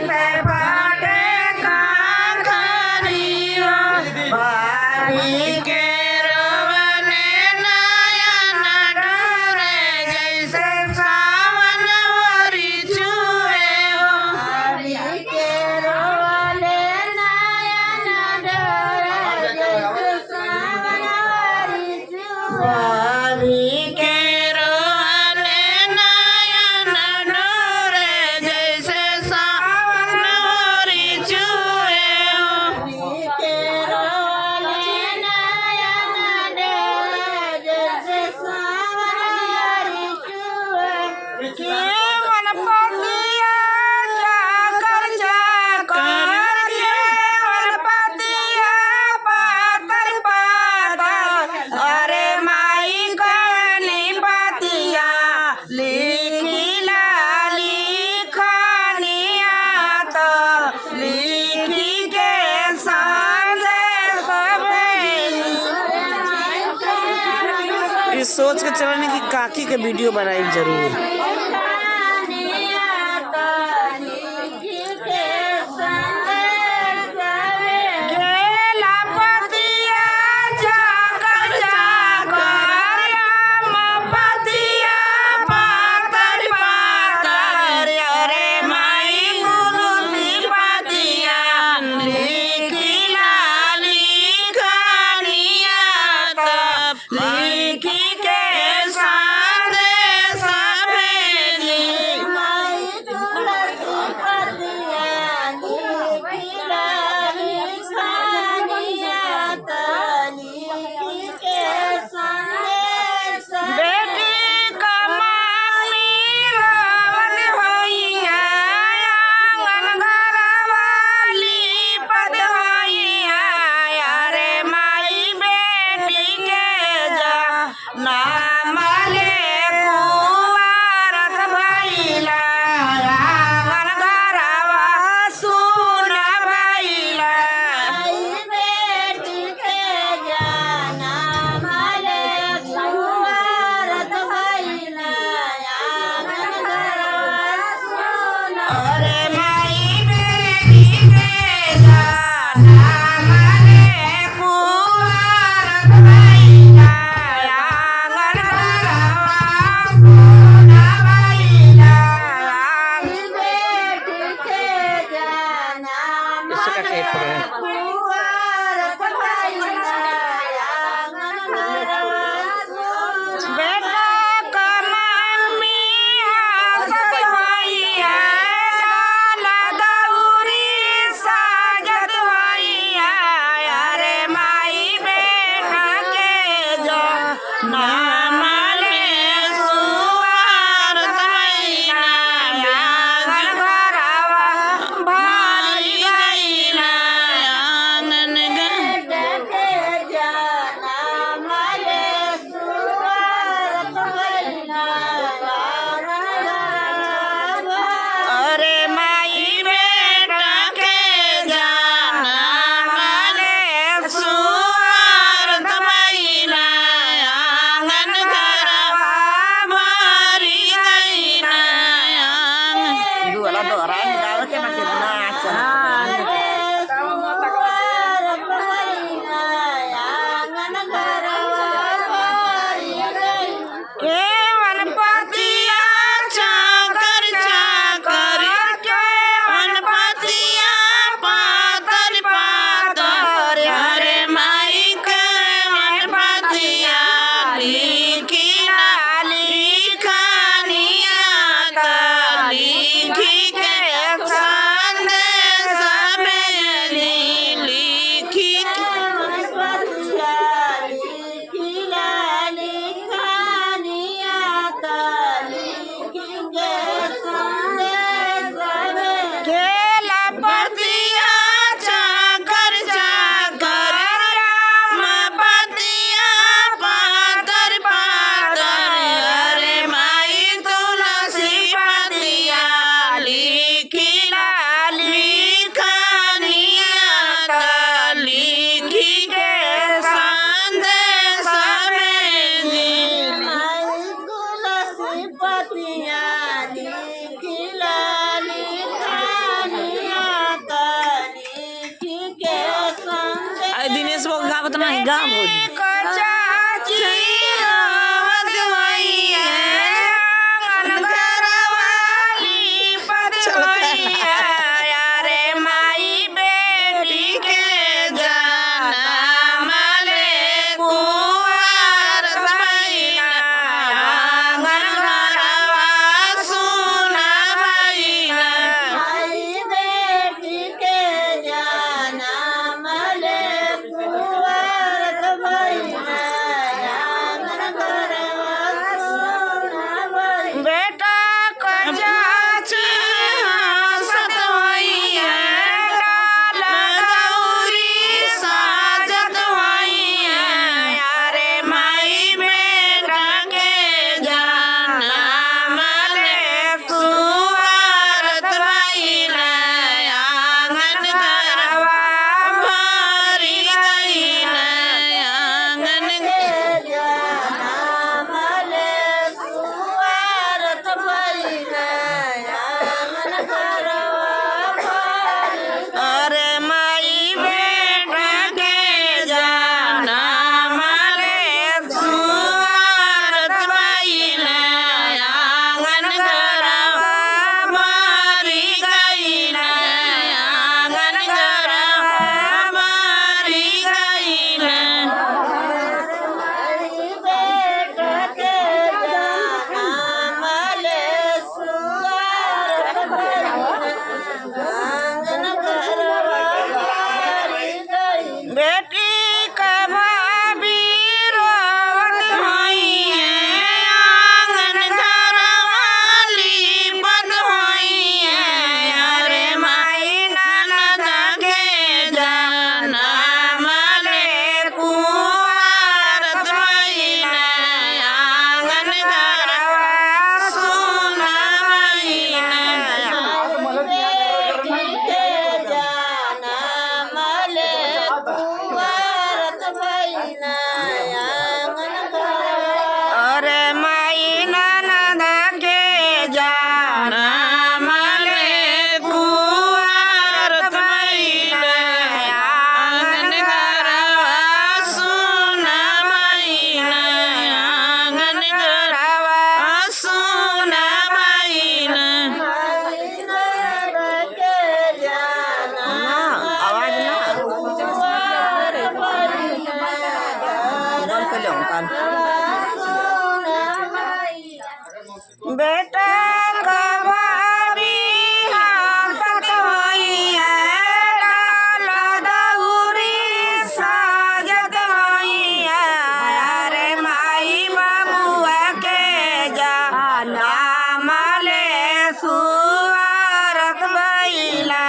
जैसे फाटे कांखरियो भाभी के रोवले नयन डोरे जैसे सावन वरी छुए हो। भाभी के रोवले नयन डोरे जैसे सावन वरी छुए। भाभी के रोवले नयन डोरे जैसे सावन वरी छुए हो। भाभी के रोवले नयन डोरे जैसे सावन वरी छुए। केवल पतिया चाकर चाकर केवल पतिया पातर पातर अरे माई कवनी पतिया लिखिला लिखनिया तो लिखी के संदेश भेजी। ये सोच के चलनी कि काकी के वीडियो बनाई जरूर। केला पतिया चाकर चाकर आम पतिया पातर पातर अरे माई गुरुसी पतिया लिखिला लिखनिया तो लिखी के संदेश भेजी। बेटी कमाई रोवत होइया आंगन घरवाली पद होइया अरे माई बेटी के जा नाम ले कुंवारत भइला आंगन घरवा सुन भइला। अरे माई बेटी के नाम ले कुंवारत भइला आंगन घरवा सुन भइला। इससे का टेप है। बेटा कमामी हंसत होइया लाल दौरी साजत होइया अरे माई बेटा के जो नाम ले सुवार भइला आंगन घरवा भारी गइला। नहीं गा भौजी। चाची रोवत होई है, आंगन घरवाली पद होई है, अरे माई बेटी के जाना मले कुंवर भैया, आंगन घरवा सुना भैया। माई बेटी के जाना मले कुंवर भैया, आंगन घरवा सोना भैया। बेटा को चाची हंसत होई है, लाल गौरी साजत होई है, अरे माई बेटा के जाना मले सुवारत भइला, आंगन घरवा भरी गइला, आंगन के जाना मले सुवारत भैया, आंगन घरवा भरी। अरे माई बेटा के जाना मले सुवारत भइला, आंगन घरवा भरी गइला, आंगन घरवा भरी गइला। माई बेटा के जाना मले सुवारत भैया, आंगन घरवा भरी गइला। बेटी का भाभी रोवत होई है, आंगन घरवाली पद होई है, अरे माई ननद के जाना मले कुंवारत भइला, आंगन घरवा सुना भइला। बेटी के जाना मले कुंवरत भैया, आंगन घरवा। अरे माई ननद के जाना मले कुंवरत भइला, आंगन घरवा सुना भइला, आंगन घरवा सुना भइला। माई ननद के जाना ना आवाज ना कुंवर भैया, बंद कर लो कान। सोना भैया। बेटा का भाभी हंसत होई है, लाल दौरी साजत होई है, अरे माई बबुआ के जाना मले सुवारत भइला,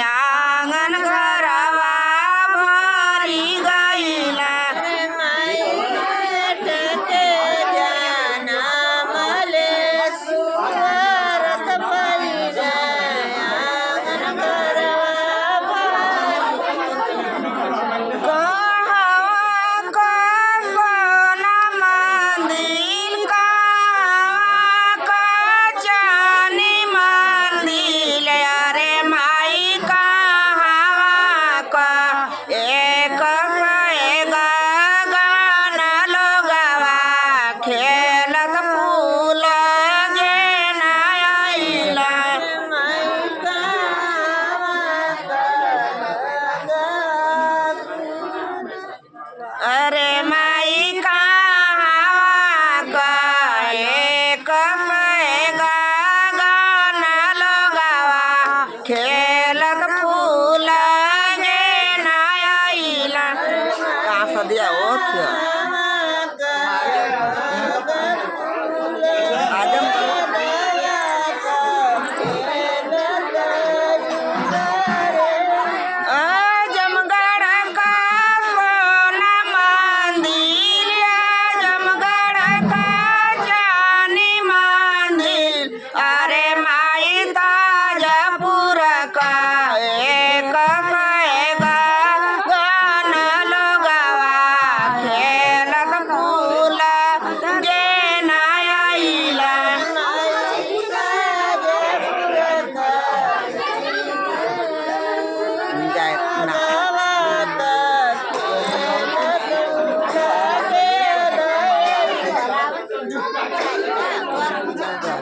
आंगन घरवा भरी गइला। माई बेटा के जाना मले सुवारत भैया, आंगन घरवा भरी। कहवा को सोना मंदिर, कहवा को चानी मंदिर, अरे माई कहवा को एक गगन लोगवा खेलत फूल गे आइला। माई अरे माई कहाँ का एक गगन लोगवा खेलत फूल गे आइला। कहाँ सदिया ओ थियो आजम आजमगढ़ का सोना मंदिर, आजमगढ़ का चानी मंदिर, अरे माई ताजपुर का एक गगन लोगवा खेलत फूल गे आइला। जाए ना। बा।